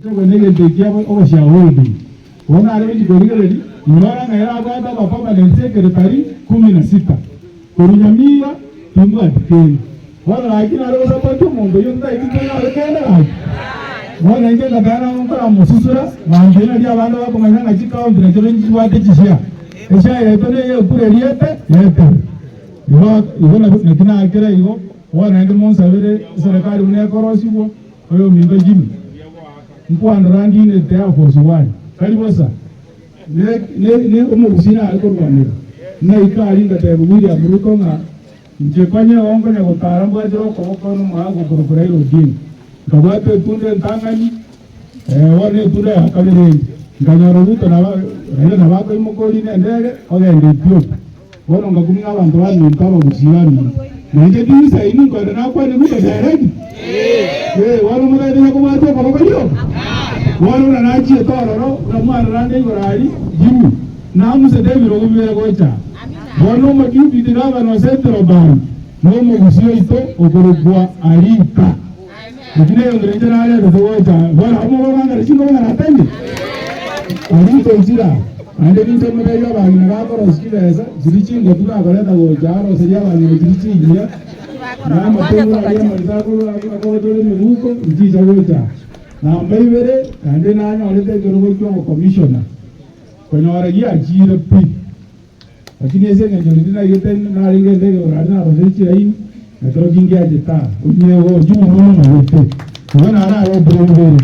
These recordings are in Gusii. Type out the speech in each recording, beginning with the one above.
Nigo negento ekiya ogoshaholding. Bono are gochia korigereria, inyora ng'a ere abwate aba permanent secretary kumi na sita. Korwa Nyamira timbwati kende. Bono gaki nare gosupport omonto oyio totaeti tonyore kende gaki. Bono inche ngateba nabo nkoramosusura, mambia nario abande bakomanya ng'a chicounty nachio nchibwate chishare. Eshare yaito neye ekura eriete yetere. Igo igo naki nakera igo, bono naende monsabere eserekari buna ekorosigwa. Oyominto Jimmy, nkwandora ndinete Air Force One, tari bosa, ne omogusii nare korwanera. Naika aria ngatebia William Ruto ng'a inche konya igo nkonya gotara mbwatire okoboko nomogaka okorokwa Raila Odinga. Nkabwata etunda entang'ani, bono etunda ya kabere ende. Nkanyora Ruto nabo Raila nabo akoimoka orine endege ogenda Ethiopia. Bono ngakumia abanto baminto abagusii baminto, na inche tinsaini nkoenda nakwane Ruto direct. Ee, bono omotebie nakobwatia okoboko rioka. Bono buna nachiete ororo, buna mwarora ande igoro aria, Jimmy, namusete ebirogo bibere gocha aa. Bono omodeputy governor o Central Bank nomogusii oito okorokwa Arita. Eki negento inche naretete gocha aa. Bono abwo mokobangera chinkoba ng'a natangire. Arita ochire aa. Naende ninche motebie abang'ina bakorosia chibesa chiria chingotu bakoreta gocha aa aroserie abang'ina chiria chingiya, na amateng'u aria amarito akogotora emebuko nchicha gocha aa. Namba ibere, naende nanyorete ekerogo ki'obokomishona, konyora giachiire pi. Lakini ase engencho riria naigete narenge endege igoro aria naroserie chilaini, na kero kingiachete aa, onye ojumbe nomomanyete, igo nararetire bibere.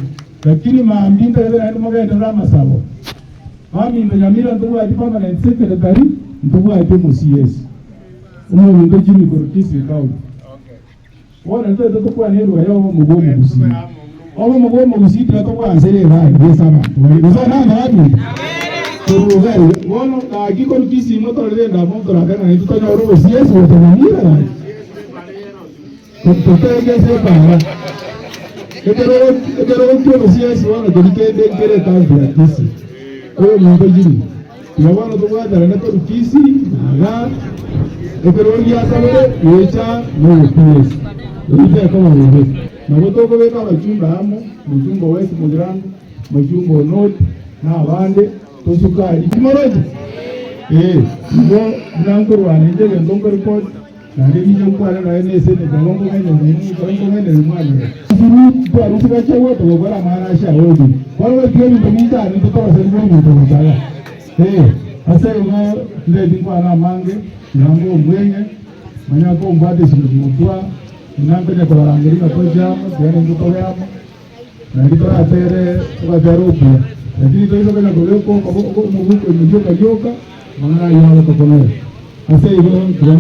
Lakini mambia ntarebe naende mogenderere amasabo. Baminto Nyamira ntobwati permanent secretary, ntobwati omo CS, omominto Jimmy korwa Kisii County. Bono ntoete tokwane eruga y'obomo bw'omogusii. Obomo bw'omogusii tiga tobwansere egari ase abanto baria. Gose abanto baminto? Korwa iga iga. Bono gaki korwa Kisii motorere endamwamu torake ng'a intwe tonyore obo-CS gocha Nyamira gaki. Totege ase epaara. Ekerogo ekerogo kia obo-CS bono keria kende nkere ekaunti ya Kisii. Oyominto Jimmy. Tiga bono tobwaterane korwa Kisii na igaa, ekerogo gia kabere gocha nogopiesa. Eyio tekoba bobe. Nabo tokobeka abachumbe amo, omochumba o West Mugirango, omochumba o North, na abande, tosuke aria. Timoroche? Ee, igo buna nkorwana inche egento nkoreport, naende ninche nkwane nonya na eseneta igo nkong'ainerwa inwe, ekero nkong'ainerwa mwanyora. Twarusia gachagua togokora amang'ana ase ayio. Bono goika ebinto binchane totoroserigwe ebinto gocha igaa. Ee, ase igo ndeti nkwane amange, tiga ngomwenye, manya kombwata esibeti motwa, buna nkonya kobarangeria ng'a toche amo, tiga naintwe tobe amo, naende toratere togatere okuya. Lakini toise konya kobeka okobo omobuko ime rioka rioka, amang'ana ayio agotokonera. Ase igo tiga.